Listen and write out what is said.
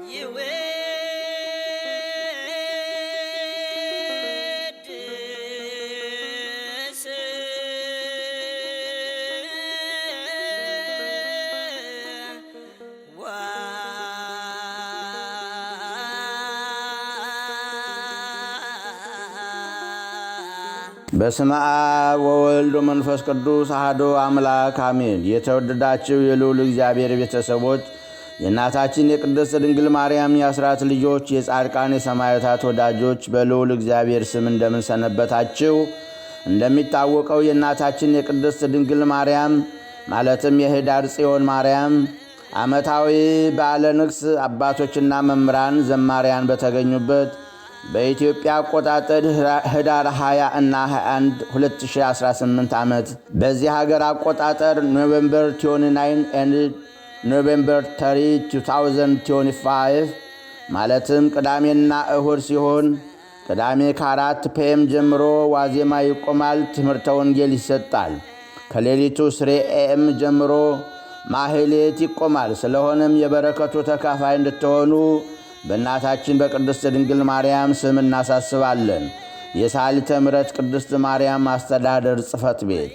ይወድስ። በስመ አብ ወወልድ ወመንፈስ ቅዱስ አሐዱ አምላክ አሜን። የተወደዳችሁ የልዑል እግዚአብሔር ቤተሰቦች፣ የእናታችን የቅድስት ድንግል ማርያም የአስራት ልጆች፣ የጻድቃን የሰማዕታት ወዳጆች፣ በልዑል እግዚአብሔር ስም እንደምን ሰነበታችሁ? እንደሚታወቀው የእናታችን የቅድስት ድንግል ማርያም ማለትም የኅዳር ጽዮን ማርያም ዓመታዊ በዓለ ንግሥ አባቶችና መምህራን ዘማሪያን በተገኙበት በኢትዮጵያ አቆጣጠር ህዳር 20 እና 21 2018 ዓመት፣ በዚህ ሀገር አቆጣጠር November 29 and November 30 2025፣ ማለትም ቅዳሜና እሁድ ሲሆን ቅዳሜ ከ4 PM ጀምሮ ዋዜማ ይቆማል፣ ትምህርተ ወንጌል ይሰጣል። ከሌሊቱ 3 AM ጀምሮ ማህሌት ይቆማል። ስለሆነም የበረከቱ ተካፋይ እንድትሆኑ በእናታችን በቅድስት ድንግል ማርያም ስም እናሳስባለን። የሳሊተ ምሕረት ቅድስት ማርያም አስተዳደር ጽሕፈት ቤት።